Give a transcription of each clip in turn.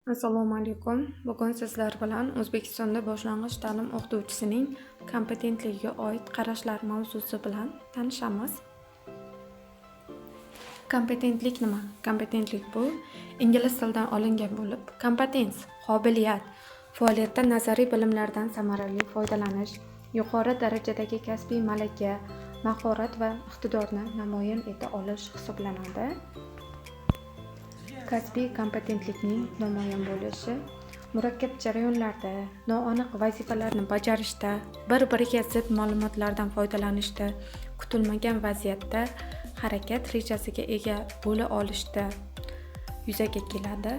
Assalomu alaykum. Bugun sizlar bilan O'zbekistonda boshlang'ich ta'lim o'qituvchisining kompetentligiga oid qarashlar mavzusi bilan tanishamiz. Kompetentlik nima? Kompetentlik bu ingliz tilidan olingan bo'lib, competence qobiliyat, faoliyatda nazariy bilimlardan samarali foydalanish, yuqori darajadagi kasbiy malaka, mahorat va iqtidorni namoyon eta olish hisoblanadi. Kasbiy kompetentlikning namoyon bo'lishi murakkab jarayonlarda, noaniq vazifalarni bajarishda, bir-biriga zid ma'lumotlardan foydalanishda, kutilmagan vaziyatda harakat rejasiga ega bo'la olishda yuzaga keladi.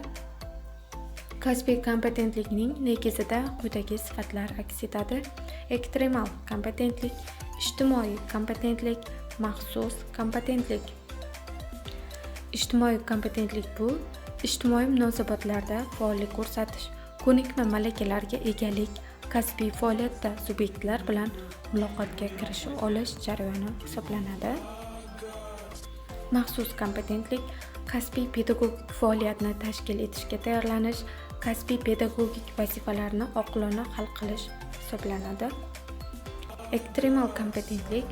Kasbiy kompetentlikning negizida quyidagi sifatlar aks etadi: ekstremal kompetentlik, ijtimoiy kompetentlik, maxsus kompetentlik. Ijtimoiy kompetentlik bu ijtimoiy munosabatlarda faollik ko'rsatish, ko'nikma malakalarga egalik, kasbiy faoliyatda subyektlar bilan muloqotga kirisha olish jarayoni hisoblanadi. Maxsus kompetentlik kasbiy pedagogik faoliyatni tashkil etishga tayyorlanish, kasbiy pedagogik vazifalarni oqilona hal qilish hisoblanadi. Ekstremal kompetentlik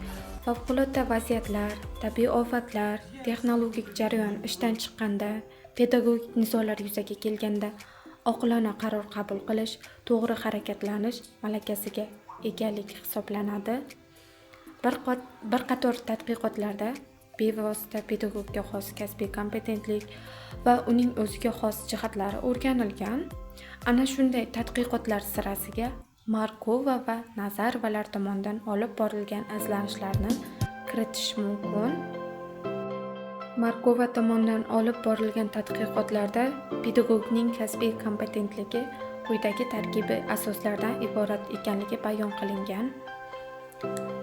favqulodda vaziyatlar, tabiiy ofatlar, texnologik jarayon ishdan chiqqanda, pedagogik nizolar yuzaga kelganda oqilona qaror qabul qilish, to'g'ri harakatlanish malakasiga egalik hisoblanadi. Bir qator tadqiqotlarda bevosita pedagogga xos kasbiy kompetentlik va uning o'ziga xos jihatlari o'rganilgan. Ana shunday tadqiqotlar sirasiga Markova va Nazarovalar tomonidan olib borilgan izlanishlarni kiritish mumkin. Markova tomonidan olib borilgan tadqiqotlarda pedagogning kasbiy kompetentligi quyidagi tarkibiy asoslardan iborat ekanligi bayon qilingan.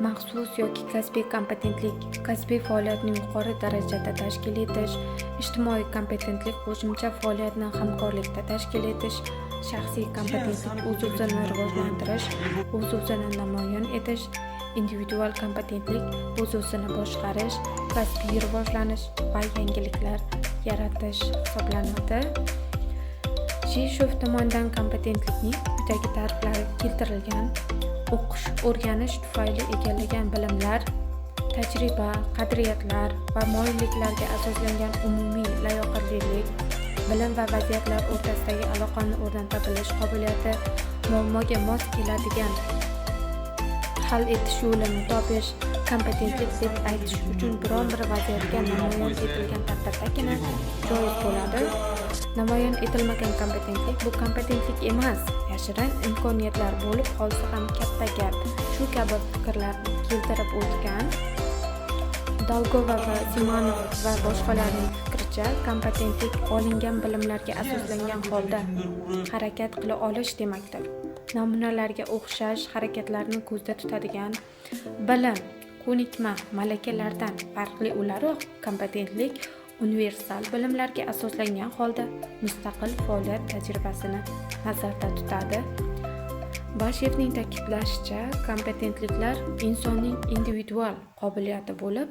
Maxsus yoki kasbiy kompetentlik kasbiy faoliyatni yuqori darajada tashkil etish, ijtimoiy kompetentlik qo'shimcha faoliyatni hamkorlikda tashkil etish, shaxsiy kompetentlik o'z-o'zini rivojlantirish, o'z-o'zini namoyon etish, individual kompetentlik o'z-o'zini boshqarish, kasbiy rivojlanish va yangiliklar yaratish hisoblanadi. Shishov tomonidan kompetentlikning quyidagi ta'riflari keltirilgan: o'qish, o'rganish tufayli egallagan bilimlar, tajriba, qadriyatlar va moyilliklarga asoslangan umumiy layoqatlilik, bilim va vaziyatlar o'rtasidagi aloqani o'rnata bilish qobiliyati, muammoga mos keladigan hal etish yo'lini topish. Kompetentlik deb aytish uchun biron bir vaziyatga namoyon etilgan taqdirdagina joiz bo'ladi. Namoyon etilmagan kompetentlik bu kompetentlik emas, yashirin imkoniyatlar bo'lib qolsa ham katta gap. Shu kabi fikrlarni keltirib o'tgan. Dolgova va Simanov va boshqalarning fikricha, kompetentlik olingan bilimlarga asoslangan holda harakat qila olish demakdir. Namunalarga o'xshash harakatlarni ko'zda tutadigan bilim, ko'nikma, malakalardan farqli o'laroq, kompetentlik universal bilimlarga asoslangan holda mustaqil faoliyat tajribasini nazarda tutadi. Bashevning ta'kidlashicha, kompetentliklar insonning individual qobiliyati bo'lib,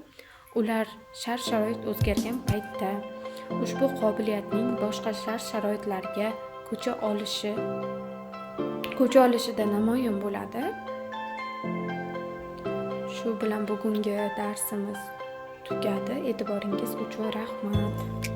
ular shart-sharoit o'zgargan paytda ushbu qobiliyatning boshqa shart-sharoitlarga ko'cha olishida namoyon bo'ladi. Shu bilan bugungi darsimiz tugadi. E'tiboringiz uchun rahmat.